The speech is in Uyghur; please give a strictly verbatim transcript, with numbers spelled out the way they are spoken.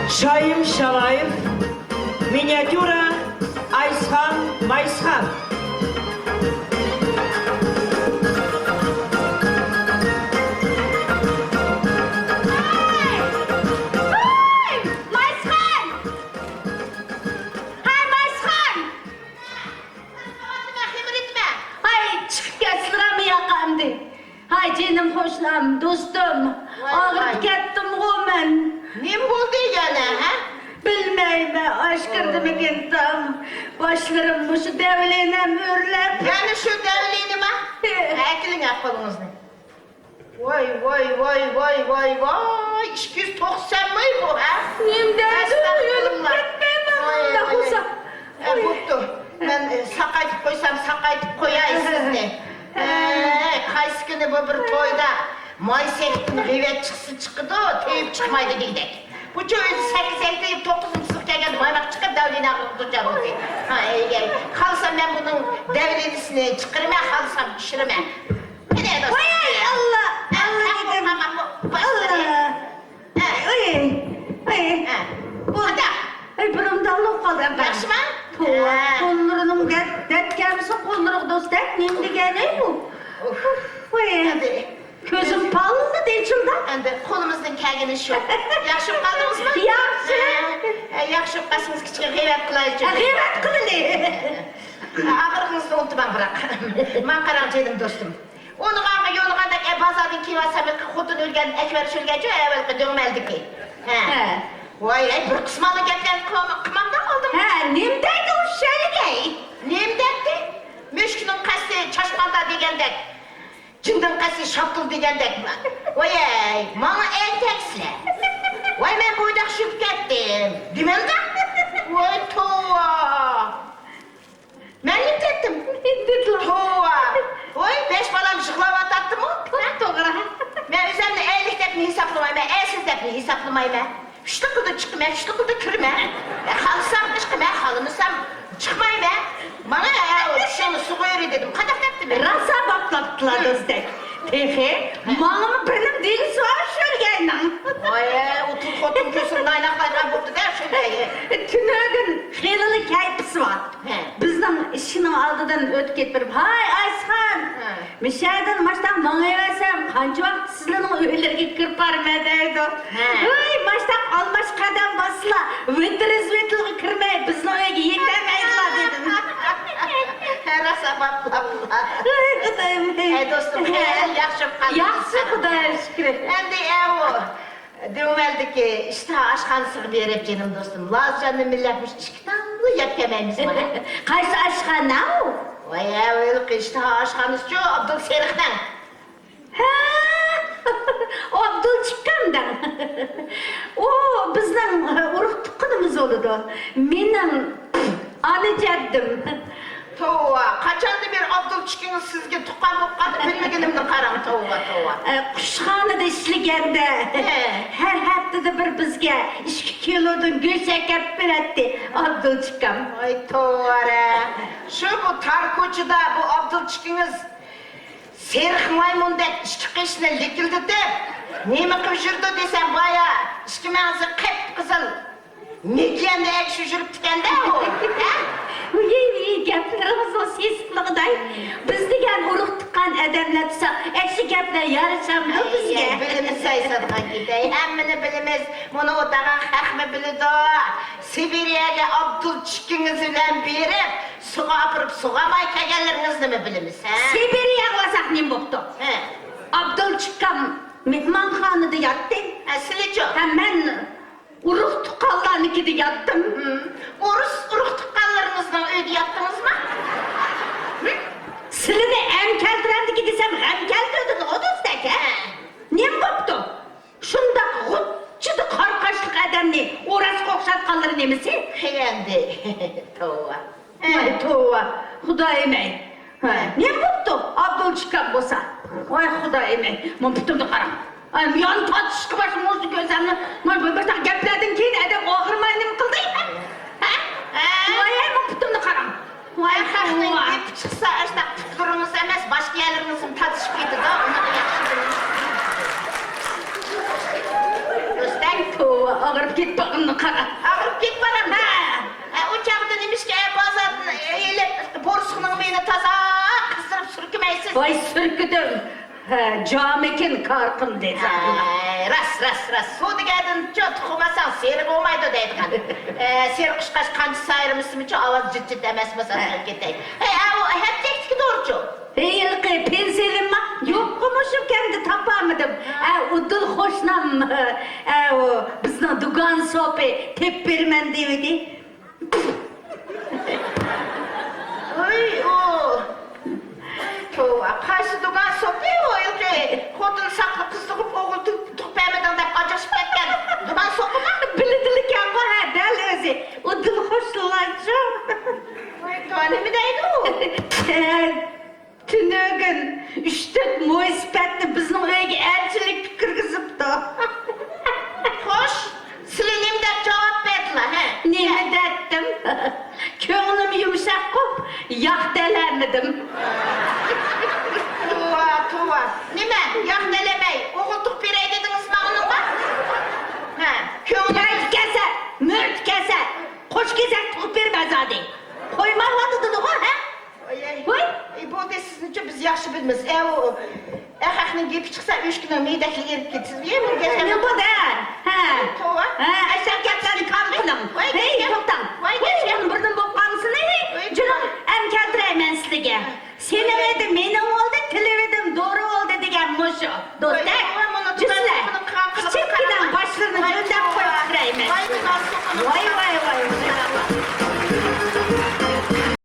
شايىم شالايېف، مىنىياتيۇرا، ئايسخان مايسخان. ھەي! ھەي! مايسخان! ھەي، مايسخان! ھەي، چىقىپ كەتسىلەرمۇ ياققا ئەمدى. ھاي جېنىم قوشنام، دوستۇم، ۋاي، ئاغرىپ ۋاي. كەتتىمغۇ مەن. نېمە بولدى يەنە، ھە؟ بىلمەيمەن، ئاشكىرىدىمىكىن تاڭ. باشلىرىم مۇشۇ دەۋلىنەم ئۆرلەپ. يەنە شۇ دەۋلىنىما؟ ھە. ئەكېلىڭ قولىڭىزنى. ۋاي، ۋاي، ۋاي، ۋاي، ۋاي، ۋاي، ئىككى يۈز توقسانمۇ بۇ، ھە؟ نېمە دەيدۇ؟ ئەستەغپۇرۇللا. ئۆلۈپ كەتمەيمەن، ۋاي، مۇنداق ۋاي، بولسا. ۋاي. ئە، بوپتۇ. مەن، ئە، ساقايتىپ قويسام، ساقايتىپ قوياي سىزنى. ئەي، قايسى كۈنى بۇ بىر تويدا ماي سېكىتتىن غەيۋەت چىقسا چىقىدۇ، تېيىپ چىقمايدۇ دېگۈدەك. بۇچۇ ئۆزى سەككىز ئەي تېيىپ، توققۇزىنچى سىنىپقا كەلگەندە مايماق چىقىپ، دەۋلىنەغا دۇچار بولدى. ھە، ئەي، ئەي. خالىسام مەن بۇنىڭ دەۋلىنىسىنى چىقىرىمەن، خالىسام چۈشۈرىمەن. قېنى، دوستۇم، ۋاي، قېنى. ئاللا، ھە، ئاللا ھە، دېدىم. بۇ، بۇ، بۇ، ئاللا. ھە. ۋاي، ۋاي. ھە. بۇ، قانداق؟ ۋاي، بۇرنۇمدا ئاللىق قالدى، ئەمما. ياخشىما؟ توۋا، ھە. قوللىرىنىڭ دەرد، دەرد كەلمىسۇن قوللىرىغا، دوست، دەپ، نېمە دېگەنى بۇ؟ ئۇف. ۋاي. ھەدە. كۆزۈم پاللىدى ئېچىلدى. ئەمدى قولىمىزدىن كەلگىنى شۇ. ياخشى بولۇپ قالدىڭىزمۇ؟ ياخشى. ھە، ھە، ياخشى بولۇپ قالسىڭىز كىچىك غەيۋەت قىلايلىچۇ. ھە، غەيۋەت قىلىلى. ئاغرىقىڭىزنى ئۇنتۇماڭ، بىراق. ماڭا قاراڭ، جېنىم دوستۇم. ئۇنىغانغا يولىغاندەك، ئە، بازاردىن كىيىۋالسام، ھېلىقى خوتۇن ئۆلگەن ئەكبەر شۆلگەچۇ، ئەۋەلقى دۆڭمەلدىكى. ھە. ھە. ۋاي، ھەي، بىر قىسمانلا گەپلەرنى قىلما-، قىلمامدا قالدىم. ھە، نېمە دەيدۇ ئۇ شۆلگەي؟ نېمە دەپتۇ؟ مۈشۈكنىڭ قەستى چاشقاندا دېگەندەك. جىندىن قەستى شاپتۇل دېگەندەك. ۋاي، ھەي، ماڭا ئەگدەكسىلەر. ۋاي، مەن بويداق چۈشۈپ كەتتىم. دېمەمدۇ؟ ۋاي، توۋا. مەن نېمە دەپتىم؟ توۋا. ۋاي، بەش بالام يىغلاۋاتاتتىمۇ؟ توغرا. مەن ئۆزۈمنى ئەينەك دەپمۇ ھېسابلىمايمەن، ئەسلى دەپمۇ ھېسابلىمايمەن. چۈشلۈك قىلدى چىقىمەن، چۈشلۈك قىلدى كىرىمەن. خالىسام چىقىمەن، خالىمىسام چىقمايمەن. ماڭا، ھە، چۈشۈڭنى سۇغۇرۇۋېرى دېدىم. قانداق دەپتىم مەن؟ راسا باپلاپتىلا، دوستەك. تېخى ماڭىمۇ بىرنىڭ دېگۈسى بار شۆلگەينىڭ. ۋاي، ئۇ تۇل خوتۇن كۆزۈمنى ئايناقلايدىغان بوپتۇ-دە شۆلگەي. تۈنۈگۈن خېلىلا كەيپىسى بار. ھە. بىزنىڭ ئىشىكنىڭ ئالدىدىن ئۆتۈپ كېتىپ بېرىپ، ھاي، ئايسىخان! ھە. مۇشەدىن ماشتاق ماڭىۋەرسەم، قانچە ۋاقىت سىلىنىڭ ئۆيلىرىگە كىرىپ بارىمەن دەيدۇ. ھە. ۋاي، ماشتاق ئالماش قەدەم باسسىلا، ۋىتىرىز ۋىتىلغا كىرمەي، بىزنىڭ ئۆيگە يېتەلمەيدىلا دېدىم. ھە، راسا باپلاپلا. ۋاي، خۇدايىم. ئەي، دوستۇم، ھە. ياخشى بولۇپ قالدى. ياخشى، خۇدايىغا شۈكرى. ئەمدى ئەۋۇ دۆڭمەلدىكى ئىشتىھا ئاشخانىسىغا بېرىپ، جېنىم دوستۇم، لازىجاننى مىللەپ مۇشۇ ئىككى تاللا يەپ كەلمەيمىزمۇ، ھە؟ قايسى ئاشخانا ئۇ؟ ۋاي، ھە، ھېلىقى ئىشتىھا ئاشخانىسىچۇ، ئابدۇل سېرىقنىڭ. ھە، ئابدۇل چىققاندىڭ. ئۇ بىزنىڭ ئۇرۇق تۇغقىنىمىز بولىدۇ. مېنىڭ ئانا جەددىم. توۋا، قاچاندىن بېرى ئابدۇل چىكىڭىز سىزگە تۇغقان بولۇپ قالدى، بىلمىگىنىمنى قاراڭ، توۋا، توۋا. ئە، قۇشخانىدا ئىشلىگەندە، ھە. ھەر ھەپتىدە بىر بىزگە ئىككى كىلودىن گۆش ئەكەپ بېرەتتى ئابدۇل چىكام. ۋاي، توۋا-رە. شۇ بۇ تار كوچىدا بۇ ئابدۇل چىكىڭىز سېرىق مايمۇندەك ئىككى قېشىنى لىكىلدىتىپ، نېمە قىلىپ يۈرىدۇ دېسەم، بايا ئىككى مەڭزى قىپقىزىل مىكىيەننى ئەگىشىپ يۈرۈپتىكەن-دە ئۇ، ھە؟ ۋىي، ۋىي، گەپلىرىڭىزنىڭ سېسىقلىقىداي. بىز دېگەن ئۇرۇق تۇغقان ئادەملەر تۇرساق، ئەشۇ گەپلەر يارىشامدۇ بىزگە؟ بىلىمىز، سايسانغان گېپەي، ھەممىنى بىلىمىز. مۇنى ئولتۇرغان خەقمۇ بىلىدۇ. سىبىرىيەگە ئابدۇل چىكىڭىز بىلەن بېرىپ، سۇغا ئاپىرىپ سۇغارماي كەلگەنلىرىڭىزنىمۇ بىلىمىز، ھە؟ سىبىرىيەگە بارساق نېمە بوپتۇ؟ ھە. ئابدۇل چىكام مېھمانخانىدا ياتتى. ھە، سىلىچۇ؟ ھە، مەن ئۇرۇق تۇغقانلارنىڭكىدە ياتتىم. ھىم. ئورۇس ئۇرۇق تۇغقانلىرىڭىزنىڭ ئۆيىدە ياتتىڭىزمۇ؟ ھىم؟ سىلىنى ئەم كەلتۈرەمدىكى دېسەم، غەم كەلتۈردىڭىز، ئۇ دوستەك، ھە؟ ھە. نېمە بوپتۇ؟ شۇنداق غۇچچىدە قارا قاشلىق ئادەمنى ئوراسقا ئوخشاتقانلىرى نېمىسى؟ قېنى ئەمدى، توۋا. ۋاي توۋا، خۇدايىم-ئەي. ھە، نېمە بوپتۇ؟ ئابدۇل چىكام بولسا. ۋاي خۇدايىم-ئەي، مانا پۇتۇمنى قاراڭ. ئاي، يان تارتىشقا باشلىدى، مۇشۇ كۆزۈمنى. مانا بۇ بىر تال گەپلەردىن كېيىن ئادەم ئاغرىماي نېمە قىلدى؟ ھە؟ ھە؟ ۋاي، مانا پۇتۇمنى قاراڭ. ۋاي، خەقنىڭ توۋا. گېپى چىقسا، ئاشۇنداق پۇتلىرىڭىز ئەمەس، باشقا يەرلىرىڭىزمۇ تارتىشىپ كېتىدۇ. ئۇنىڭ ياخشى بىلىمىز. رۇستەم. توۋا. ئاغرىپ كېتىپ بارغىنىنى قارا. ئاغرىپ كېتىپ بارامدۇ؟ ھە. ھە، ئۇ چاغدا نېمىشقا بازاردىن ئېلىپ، بورسۇقنىڭ مېيىنى تازا قىزدۇرۇپ سۈركىمەيسىز؟ ۋاي، سۈركىدىم. ھە، جامىكىن كار قىلدى زادىلا. ھەي، راست، راست، راست. سۇ دېگەندىن چوت تۇخۇم ئالساڭ سېرىق بولمايدۇ دەيدىغان. ئە، سېرىق قۇشقاچ قانچە سايرىمىسىمۇچۇ ئاۋاز جىت-جىت ئەمەسمۇ ساتقىلى كېتەي. ھەي، ئەۋۇ ھەپتىلىكتىكى دورىچۇ؟ ھېلىقى پېنسىلىنما يوققۇ مۇشۇ كەمدە تاپالمىدىم. ئە، ئۇ دىلخوشنام، ئە، ئۇ بىزنىڭ دۇكان سوپى تېپىپ بېرىمەن دېۋىدى. ۋاي، ئۇ. توۋا، قايسى دۇكان سوپى ئۇ ھېلىقى؟ خوتۇن ساقلىق قىز تۇغۇپ، ئوغۇل تۇغ-، تۇغۇپ بەرمىدىڭ دەپ ئاجرىشىپ كەتكەن دۇكان سوپىمۇ؟ بىلىدىلىكەنغۇ، ھە، دەل ئۆزى. ئۇ دىلخوشلىلايچۇ. ۋاي، توۋا، نېمە دەيدۇ ئۇ؟ تۈنۈگۈن ئۈچ-تۆت مويسىپەتنى بىزنىڭ ئۆيگە ئەلچىلىككە كىرگۈزۈپتۇ. خوش، سىلى نېمە دەپ جاۋاب بەردىلا، ھە؟ نېمە دەتتىم؟ كۆڭلۈم يۇمشاق قوپ، ياق دەلەمىدىم. توۋا، توۋا. نېمە، ياق دەلەمەي، ئوغۇل تۇغۇپ بېرەي دېدىڭىزما ئۇنىڭغا؟ ھە، كۆڭلۈم كەلدى كەسە، مۆرىتى كەسە، قوش كېزەك تۇغۇپ بېرىمەن زادى. قويمايۋاتىدىغۇ، ھە؟ ۋاي، ۋاي. ئەي، بولدى، سىزنىچۇ بىز ياخشى بىلىمىز. ئەۋۇ، ئەخەقنىڭ گېپى چىقسا، ئۆچكىنىڭ مېيدەكلىرى ئېرىپ كېتىسىز. يە، بىر گەپ نېمە بولدى؟ ھە. توۋا. ھە، ئەشەك گەپلەرنى كام قىلىڭ. ۋاي، ھەي، گەپ. توختاڭ. ۋاي، ھەي، گەپ. بۇنى بىردىن بولۇپ قالمىسۇن، ھەي. ۋاي، جۇنۇم، توۋا. ئەمدى كەلتۈرەيمەن سىلىگە. ھە. سېلىۋىدىم مېنىڭ بولدى، تىلىۋىدىم دورا بولدى دېگەن مۇشۇ. دوستەك، ۋاي، ۋاي، مانا جۈسلە. كىچىككىنە باشلىرىنى جۆندەپ قويۇپ كىرەيمەن. ۋاي، ۋاي،